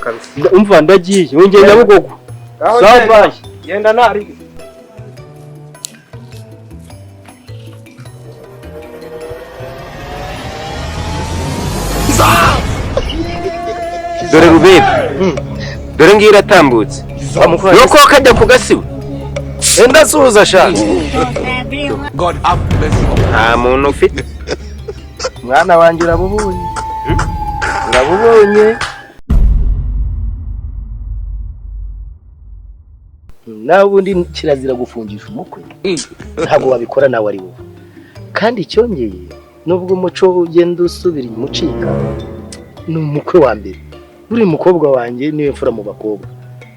Kabisa. Umva ndagiye, wongeye Nyabugogo. Sawa, bye. Genda nari. Dore rubebe, dore ngiyo iratambutse. Nuko kajya ku gasiwe. Enda suhuza sha. God have mercy. Nta muntu ufite. Mwana wanjye urabubonye. Urabubonye. Nawe ubundi kirazira gufungisha umukwe. Ntabwo wabikora nawe ari wowe. Kandi icyongeye nubwo umuco ugenda usubira inyuma ucika, ni umukwe wa mbere. Buri mukobwa wanjye niwe mfura mu bakobwa.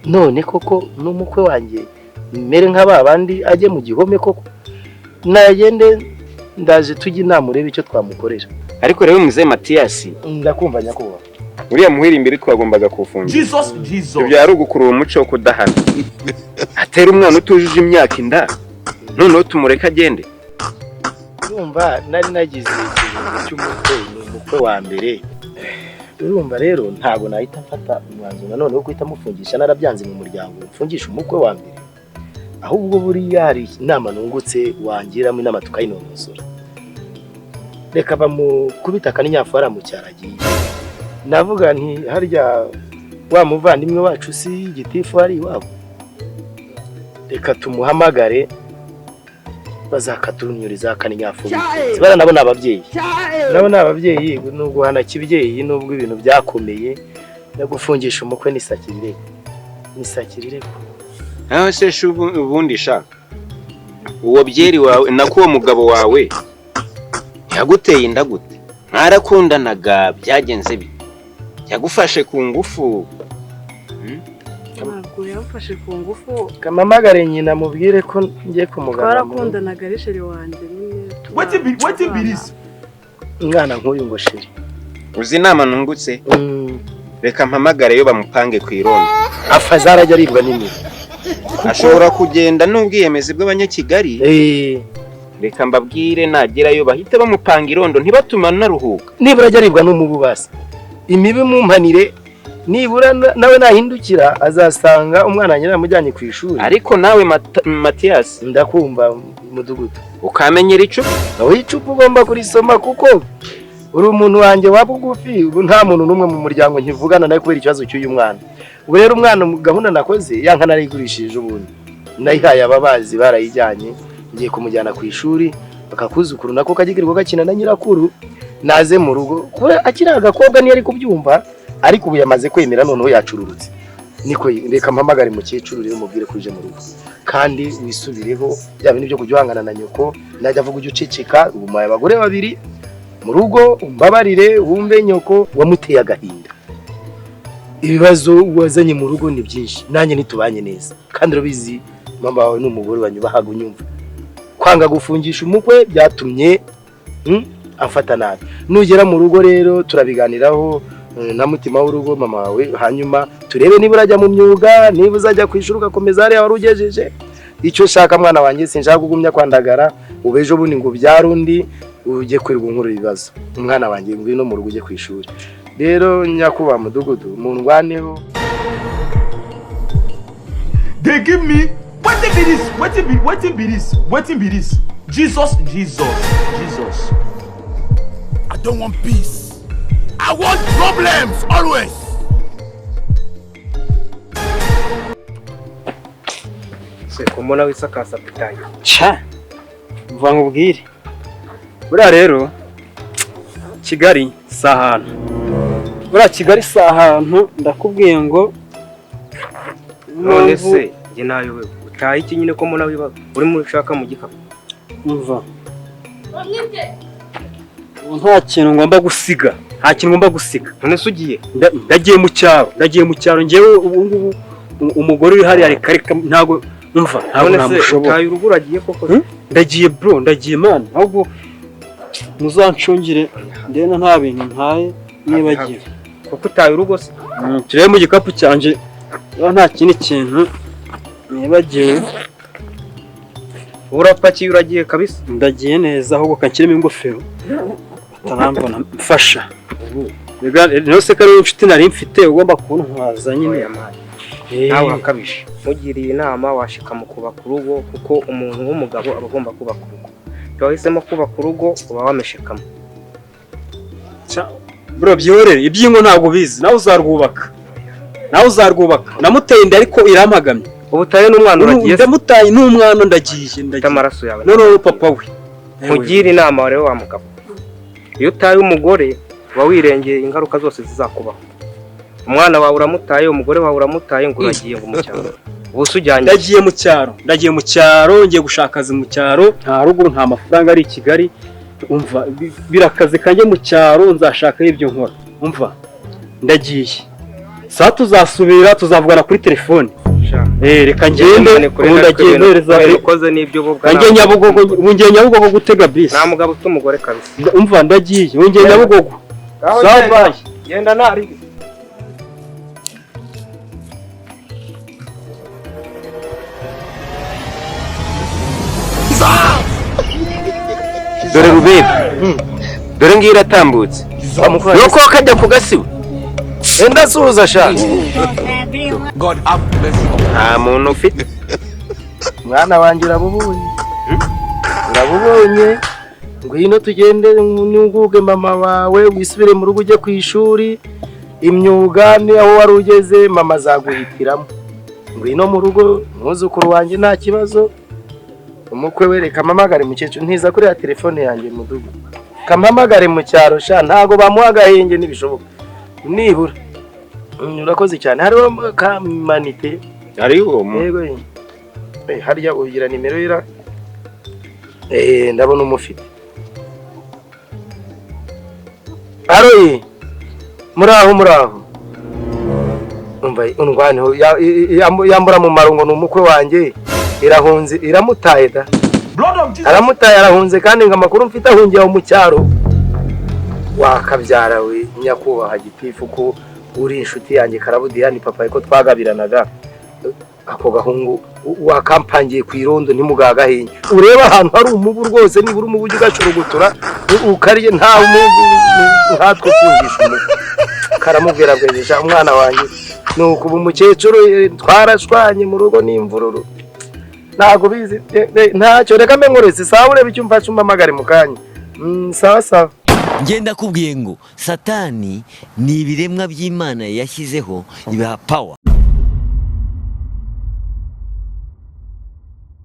None koko n'umukwe wanjye mere nka ba bandi ajye mu gihome koko? Nagende ndaje tujye inama urebe icyo twamukorera. Ariko rero muzehe Matiyasi, ndakumva nyakubahwa. Uriya muhira imbere twagombaga kuwufungira. Jesus, Jesus. Ibyo ari ugukurura umuco wo kudahana. Atera umwana utujuje imyaka inda, noneho tumureke agende. Urumva nari nagize ikintu cy'umukwe, ni umukwe wa mbere. Urumva rero ntago nahita mfata umwanzuro nanone wo guhita mufungisha, narabyanze mu muryango mfungisha umukwe wa mbere. Ahubwo buriya hari inama nungutse wangiramo inama tukayinonosora. Reka bamukubita akaninyafara mu cyaragiye. Navuga nti harya wa muvandimwe wacu si gitifu ari iwabo, reka tumuhamagare bazakatunyuriza akanyafu. Bara nabo nababyeyi, nabo nababyeyi, nuguhana kibyeyi nubwo ibintu byakomeye no gufungisha umukwe nisakirire, nisakirire. Naho se ubundi sha uwo byeri wawe nako uwo mugabo wawe yaguteye inda gute? Mwarakundanaga byagenze bite? Yagufashe ku ngufu? Ntabwo yamfashe ku ngufu. Kamamagare nyina mubwire ko ngiye kumugana. Twarakundanaga ari sheri wanjye nyine. Wetin be this? Umwana nk'uyu ngo sheri. Uzi inama nungutse? Reka mpamagare yo bamupange ku irondo. Afa zarajya aribwa n'imibu. Ashobora kugenda n'ubwiyemezi bw'abanyakigali. Reka mbabwire nagerayo bahite bamupanga irondo ntibatuma naruhuka. Nibura ajya aribwa n'umubu basi. Imibi mumpanire, nibura nawe nahindukira azasanga umwana nyina yamujyanye ku ishuri. Ariko nawe Matiyasi, ndakumva mudugudu, ukamenyera icupa. Nawe icupa ugomba kurisoma kuko uri umuntu wanjye wa bugufi. Ubu nta muntu n'umwe mu muryango nkivugana nawe kubera ikibazo cy'uyu mwana. Ubu rero umwana gahunda nakoze yanka narayigurishije ubundi nayihaye ababazi barayijyanye, ngiye kumujyana ku ishuri bakakuzukuru nako kagirirwa gakina na nyirakuru naze mu rugo. Kure akiri agakobwa niyo ari kubyumva, ariko ubu yamaze kwemera noneho yacururutse. Niko reka mpamagare mukecuru rero mubwire ko uje mu rugo kandi wisubireho bya bintu byo kujya uhangana na nyoko, najya avuga ujye uceceka. Ubu muhaye abagore babiri mu rugo, umbabarire wumve nyoko wamuteye agahinda. Ibibazo wazanye mu rugo ni byinshi, nanjye ntitubanye neza kandi urabizi mama wawe n'umugore wanyubahaga unyumva. Kwanga gufungisha umukwe byatumye amfata nabi. Nugera mu rugo rero turabiganiraho na mutima w'urugo mama wawe, hanyuma turebe niba urajya mu myuga, niba uzajya kwishura ugakomeza hariya wari ugejeje. Icyo nshaka mwana wanjye, sinshaka kugumya kwandagara ubejo bundi ngo byarundi ujye kwirirwa unkura ibibazo. Umwana wanjye ngwino mu rugo ujye kwishuri. Rero nyakubahwa mudugudu mundwaneho. They give me wetin be this? Wetin be, wetin be this? Wetin be this? Jesus, Jesus, Jesus. I don't want peace. I want problems always. Se kumbona wisakasa pitaye. Cha. Mva nkubwire. Buriya rero Kigali si ahantu. Buriya Kigali si ahantu ndakubwiye ngo none se nge nayobewe utaye iki nyine ko mbona wiba urimo ushaka mu gikapu. Umva. Nta kintu ngomba gusiga, nta kintu ngomba gusiga. None se ugiye? Ndagiye mu cyaro, ndagiye mu cyaro ngewe ubu ngubu umugore uri hariya reka reka ntago umva, ntago namushobora. Utaye urugo uragiye koko? Ndagiye bro, ndagiye man, ahubwo muzancungire ndena nta bintu ntaye nibagiwe. Kuko utaye urugo se? Turebe mu gikapu cyanje nta kindi kintu nibagiwe. Urapakiye uragiye kabisa? Ndagiye neza ahubwo kanshyiremo ingofero batarambona mfasha. Rega, niyo se ko ari inshuti nari mfite, ugomba kuntwaza nyine. Oya man, nawe urakabije. Mugiriye inama washika mu kubaka urugo, kuko umuntu w'umugabo aba agomba kubaka urugo. Iyo wahisemo kubaka urugo uba wameshekamo. Bro, byihorere, iby'ingo ntabwo ubizi, nawe uzarwubaka, nawe uzarwubaka. Namuteye inda ariko irampagamye. Ubu utaye n'umwana, uragiye se? Ndamutaye n'umwana, ndagiye. Ufite Ndagiye. amaraso yawe. Noneho papa we. Mugire inama rero wa mugabo, iyo utaye umugore uba wirengeye ingaruka zose zizakubaho. Umwana wawe uramutaye, umugore wawe uramutaye, ngo uragiye ngo mu cyaro. Ubu se ujyanye? Ndagiye mu cyaro, ndagiye mu cyaro, ngiye gushaka akazi mu cyaro. Nta rugo, nta mafaranga ari i Kigali. Umva, birakaze kanjye mu cyaro, nzashakayo ibyo nkora. Umva, ndagiye, saa tuzasubira, tuzavugana kuri telefone. Sha. Reka ngende ubu, ndagiye mpereza. Ukoze n'ibyo ububwa. Ngiye Nyabugogo, ubu ngiye Nyabugogo gutega bisi. Nta mugabo ufite umugore kabisa. Umva, ndagiye, ubu ngiye Nyabugogo. Sawa, bye. Genda ntari. Dore rubebe, dore ngiyo iratambutse, nuko kajya ku gasibo. Enda suhuza sha. God have mercy. Nta muntu ufite. Mwana wanjye, urabubonye, urabubonye. Ngwino tugende nyunguge mama wawe, wisubire mu rugo, ujye ku ishuri. Imyuga ni aho wari ugeze, mama azaguhitiramo. Ngwino mu rugo, mwuzukuru wanjye, nta kibazo. Umukwe we, reka mpamagare mukecuru. Ntiza kuri ya telefone yanjye mudugu, kampamagare mu cyaro sha. Ntago bamuha agahenge, ntibishoboka nibura. Urakoze cyane, hariho kamanite. Hariho mu Yego. Harya ugira nimero ira? Ndabona umufite. Allo ye. Muraho, muraho. Umva, undwaneho yambura mu marungo, ni umukwe wanjye. Irahunze, iramutaye da. Blood of Jesus. Aramutaye, arahunze, kandi ngo amakuru mfite ahungiye aho mu cyaro. Wakabyara we, nyakubahwa gitifu, ko uri inshuti yanjye Karabudiyani papa, ko twagabiranaga ako gahungu wakampangiye ku irondo, ntimugagahinge. Urebe ahantu hari umubu rwose, nibura umubu ujye ugacurugutura ukarye. Nta umubu nkatwe kumvisha umubu. Karamubwira bwejesha umwana wanjye. Nuko ubu umukecuru twarashwanye mu rugo n'imvururu, ntabwo bizi. Ntacyo, reka mbe nkuretse. Sawa, urebe icyo umfasha, umpamagare mu kanya. Sawa sawa. Ngenda kubwiye ngo Satani ni ibiremwa by'Imana yashyizeho ibiha power.